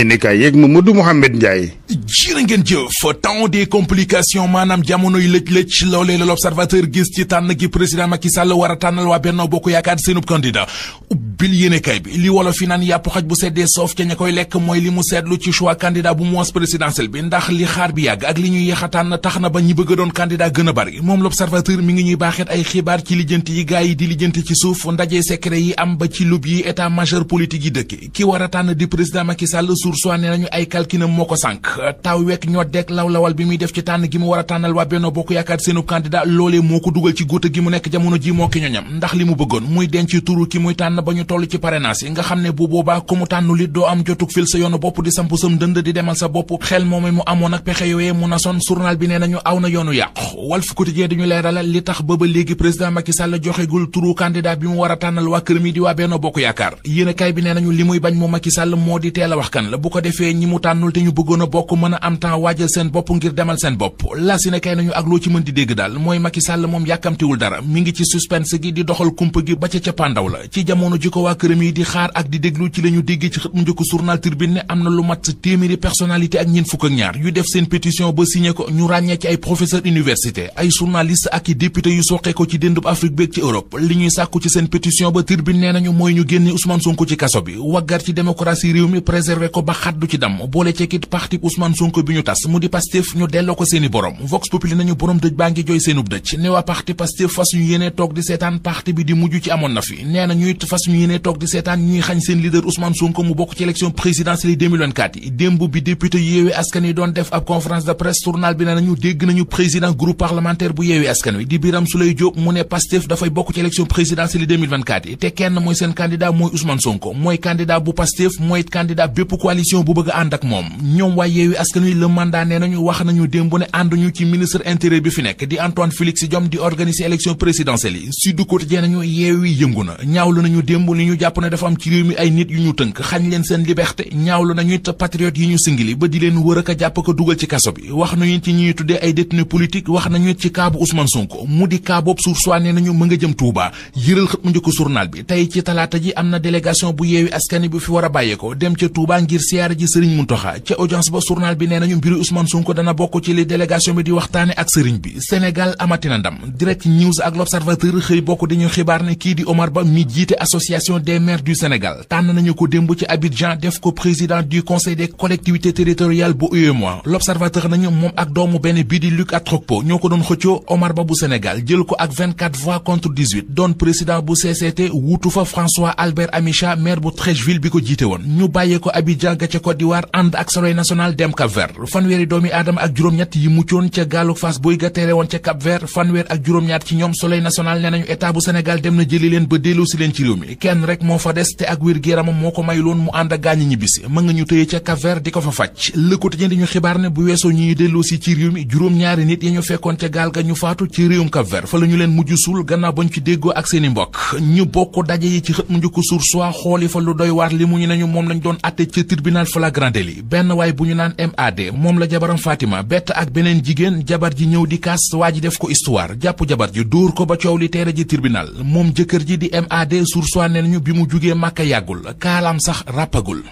Sénégal yeeg Mamadou Mouhamed Ndiaye. jërë ngeen jëf temps des complications maanaam jamonoy lëj-lëj loolee la l'observateur gis ci tànn gi président Macky Sall war a tànnal waa Benno Bokk Yaakaar seenub candidat ubbil yéenekaay bi li wolof fi naan yàpp xaj bu seddee soof ca ña koy lekk mooy li mu seetlu ci choix candidat bu mois présidentiel bi ndax li xaar bi yàgg ak li ñuy yéexataan tax na ba ñi bëgg a doon candidat gën a bari moom l'observateur mi ngi ñuy baaxeet ay xibaar ci lijjanti yi gaay yi di lijjanti ci suuf ndaje secret yi am ba ci lub yi état majeur politique yi dëkk ki war a tànn di président Macky Sall source ne nañu ay calculam moo ko sànk taw wekk ñoo dekk lawlawal bi muy def ci tànn gi mu war a tànnal waa Benno Bokk Yaakaar seenub candidat loolee moo ko dugal ci góota gi mu nekk jamono ji moo ki ñoñam ndax li mu bëggoon muy denc turu ki muy tànn ba ñu toll ci parrainage yi nga xam ne bu boobaa ku mu tànnu li doo am jotug fil sa yoonu bopp di samp sam dënd di demal sa bopp xel moom mu amoon ak pexe yooyee mu nasoon journal bi nee nañu aw na yoonu yàqu Walf Quotidien dañu leeralal li tax ba léegi président Macky Sall joxegul turu candidat bi mu war a tànnal waa kër mi di waa Benno Bokk Yaakaar yéenekaay bi nee nañu li muy bañ mu Macky Sall moo di teel a wax kan la bu ko defee ñi mu tànnul te ñu bëggoon a bokk mën a am temps waajal seen bopp ngir demal seen bopp la si ne kay nañu ak loo ci mën di dégg daal mooy Macky Sall moom yàkkamtiwul dara mi ngi ci suspense gi di doxal kumpa gi ba ca cappaandaw la ci jamono ji ko waa këram yi di xaar ak di déglu ci la ñu déggee ci xët mu njëkk journal Tribune ne am na lu mat téeméeri personnalité ak ñeent fukk ak ñaar yu def seen pétition ba signé ko ñu ràññee ci ay professeur université ay journaliste ak i député yu soqee ko ci déndub Afrique beeg ci Europe li ñuy sàkku ci seen pétition ba Tribune nee nañu mooy ñu génne Ousmane Sonko ci kaso bi waggar ci démocratie réew mi préserver ko ba xaddu ci dam boole ceekit parti Ousmane Sonko bi ñu tas mu di Pastef ñu delloo ko seeni borom Vox Populi nañu borom dëj baa ngi jooy seenub dëj ne waa parti Pastef fas ñu yéenee toog di seetaan parti bi di mujj ci amoon na fi nee na ñuy fas ñu yéenee toog di seetaan ñuy xañ seen leader Ousmane Sonko mu bokk ci élection présidentielle 2024 yi démb bi député yu Yewwi Askan Wi doon def ab conférence de presse journal bi ne nañu dégg nañu président groupe parlementaire bu Yewwi Askan Wi di Birame Souleye Diop mu ne Pastef dafay bokk ci élection présidentielle 2024 yi te kenn mooy seen candidat mooy Ousmane Sonko mooy candidat bu Pastef mooy candidat bépp coalition bu bëgg a ànd ak moom ñoom waa Yewwi Askan Wi le mandat nee nañu wax nañu démb ne ànduñu ci ministre intérieur bi fi nekk di Antoine Félix Diome di organiser élection présidentielle yi Sud Quotidien nañu Yewwi yëngu na ñaawlu nañu démb li ñu jàpp ne dafa am ci réew mi ay nit yu ñu tënk xañ leen seen liberté ñaawlu nañu it patriote yi ñu singili ba di leen wër ak a jàpp ko dugal ci kaso bi wax nañu ci ñuy tuddee ay détenu politique wax nañu ci cas bu Ousmane Sonko mu di cas boobu Source A nee nañu mën nga jëm Touba yëral xët mu njëkk journal bi tey ci talaata ji am na délégation bu Yewwi Askan Wi bu fi war a bàyyeeko dem ca Touba ngir siyaare ji Serigne Mountakha ca audience ba journal bi nee nañu mbiru Ousmane Sonko dana bokk ci li délégation bi di waxtaane ak Serigne bi Sénégal amatina ndam Direct News ak l'Observateur xëy bokk di ñu xibaar ne kii di Omar Ba mi jiite association des maires du Sénégal tànn nañu ko démb ci Abidjan def ko président du conseil des collectivités territoriales bu UEMOA l'Observateur nañu moom ak doomu benn bii di Luc Atrokpo ñoo ko doon xëccoo Omar Ba bu Sénégal jël ko ak 24 voix contre 18 doon président bu CCT wuutu fa François Albert Amicha maire bu Treichville bi ko jiite woon ñu bàyyee ko Abidjan ga ca Côte d'Ivoire ànd ak Soleil national dem Cap-Vert fanweeri doomi aadama ak juróom-ñett yi muccoon ca gaalu Fass Boy ga teere woon ca Cap-Vert fanweer ak juróom-ñaar ci ñoom Soleil national nee nañu état bu Sénégal dem na jëli leen ba delloo si leen ci réew mi kenn rek moo fa des te ak wér-gu-yaramam moo ko mayloon mu ànd ak gaañi ñibbisi mën nga ñu tëye ca Cap-Vert di ko fa faj Le Quotidien di ñu xibaar ne bu weesoo ñuy delloo si ci réew mi juróom-ñaari nit ya ñu fekkoon ca gaal ga ñu faatu ci réewum Cap-Vert fa la ñu leen mujj suul gannaaw bañ ci déggoo ak seeni mbokk ñu bokk daje yi ci xët mu njëkk Source A xooli fa lu doy waar li mu ñu nañu moom lañ doon atte ca tribunal flagrant délit benn waay bu ñu naan MAD moom la jabaram Fatima bett ak beneen jigéen jabar ji ñëw di kaas waa ji def ko histoire jàpp jabar ji dóor ko ba coow li teere ji tribunal moom jëkkër ji di MAD Source A nee nañu bi mu jugee Màkka yàggul kaalaam sax ràppagul.